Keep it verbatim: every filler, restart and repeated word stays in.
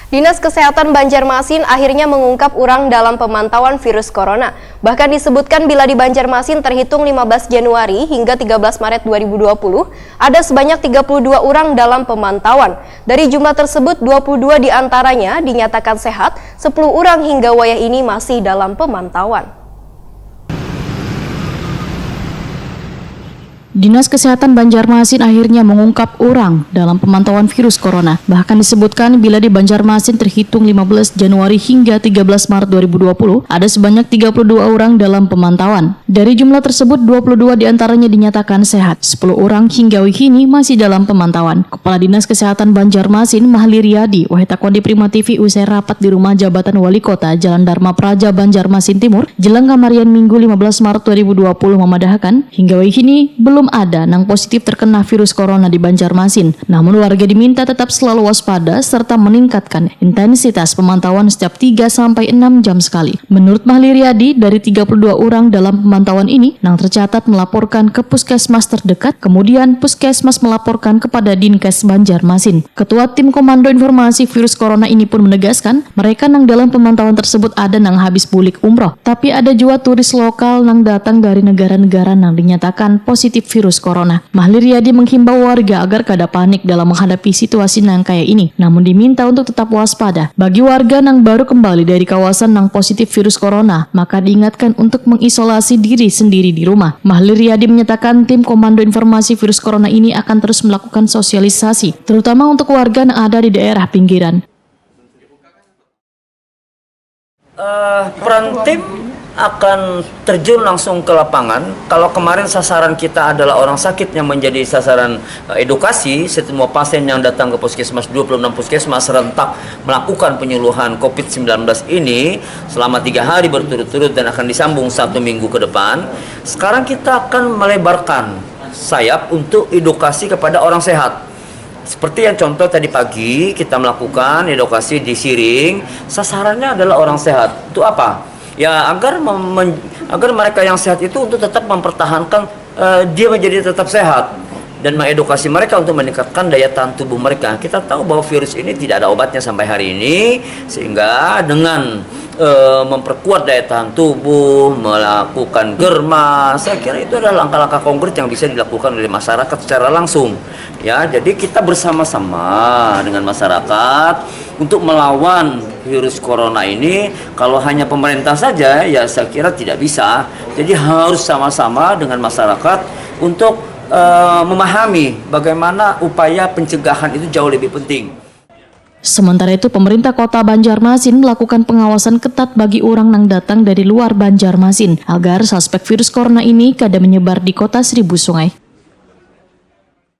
Dinas Kesehatan Banjarmasin akhirnya mengungkap urang dalam pemantauan virus corona. Bahkan disebutkan bila di Banjarmasin terhitung lima belas Januari hingga tiga belas Maret dua ribu dua puluh, ada sebanyak tiga puluh dua urang dalam pemantauan. Dari jumlah tersebut, dua puluh dua diantaranya dinyatakan sehat, sepuluh urang hingga wayah ini masih dalam pemantauan. Dinas Kesehatan Banjarmasin akhirnya mengungkap urang dalam pemantauan virus corona. Bahkan disebutkan bila di Banjarmasin terhitung lima belas Januari hingga tiga belas Maret dua ribu dua puluh, ada sebanyak tiga puluh dua urang dalam pemantauan. Dari jumlah tersebut, dua puluh dua diantaranya dinyatakan sehat, sepuluh urang hingga wihini masih dalam pemantauan. Kepala Dinas Kesehatan Banjarmasin, Mahli Riyadi, wahai takuan di Prima T V usai rapat di rumah jabatan Wali Kota Jalan Dharma Praja Banjarmasin Timur, jelang kamarian Minggu lima belas Maret dua ribu dua puluh memadahakan, hingga wayah kini belum ada nang positif terkena virus corona di Banjarmasin. Namun warga diminta tetap selalu waspada serta meningkatkan intensitas pemantauan setiap tiga sampai enam jam sekali. Menurut Mahli Riyadi, dari tiga puluh dua orang dalam pemantauan ini, nang tercatat melaporkan ke puskesmas terdekat, kemudian puskesmas melaporkan kepada Dinkes Banjarmasin. Ketua Tim Komando Informasi Virus Corona ini pun menegaskan, mereka nang dalam pemantauan tersebut ada nang habis bulik umroh, tapi ada jua turis lokal nang datang dari negara-negara nang dinyatakan positif virus corona. Mahli Riyadi menghimbau warga agar kada panik dalam menghadapi situasi nang kaya ini, namun diminta untuk tetap waspada. Bagi warga nang baru kembali dari kawasan nang positif virus corona, maka diingatkan untuk mengisolasi diri sendiri di rumah. Mahli Riyadi menyatakan tim Komando Informasi Virus Corona ini akan terus melakukan sosialisasi, terutama untuk warga nang ada di daerah pinggiran. Eh, peran tim akan terjun langsung ke lapangan. Kalau kemarin sasaran kita adalah orang sakit yang menjadi sasaran, eh, edukasi, semua pasien yang datang ke puskesmas, dua puluh enam puskesmas serentak melakukan penyuluhan covid sembilan belas ini selama tiga hari berturut-turut dan akan disambung satu minggu ke depan. Sekarang kita akan melebarkan sayap untuk edukasi kepada orang sehat. Seperti yang contoh tadi pagi, kita melakukan edukasi di Siring, sasarannya adalah orang sehat. Untuk apa? Ya, agar mem-, men-, agar mereka yang sehat itu untuk tetap mempertahankan, eh, dia menjadi tetap sehat dan mengedukasi mereka untuk meningkatkan daya tahan tubuh mereka. Kita tahu bahwa virus ini tidak ada obatnya sampai hari ini, sehingga dengan, eh, memperkuat daya tahan tubuh, melakukan germa, saya kira itu adalah langkah-langkah konkret yang bisa dilakukan oleh masyarakat secara langsung. Ya, jadi kita bersama-sama dengan masyarakat untuk melawan virus corona ini. Kalau hanya pemerintah saja, ya, saya kira tidak bisa. Jadi harus sama-sama dengan masyarakat untuk, eh, memahami bagaimana upaya pencegahan itu jauh lebih penting. Sementara itu, pemerintah kota Banjarmasin melakukan pengawasan ketat bagi orang yang datang dari luar Banjarmasin agar suspek virus corona ini kada menyebar di kota Seribu Sungai.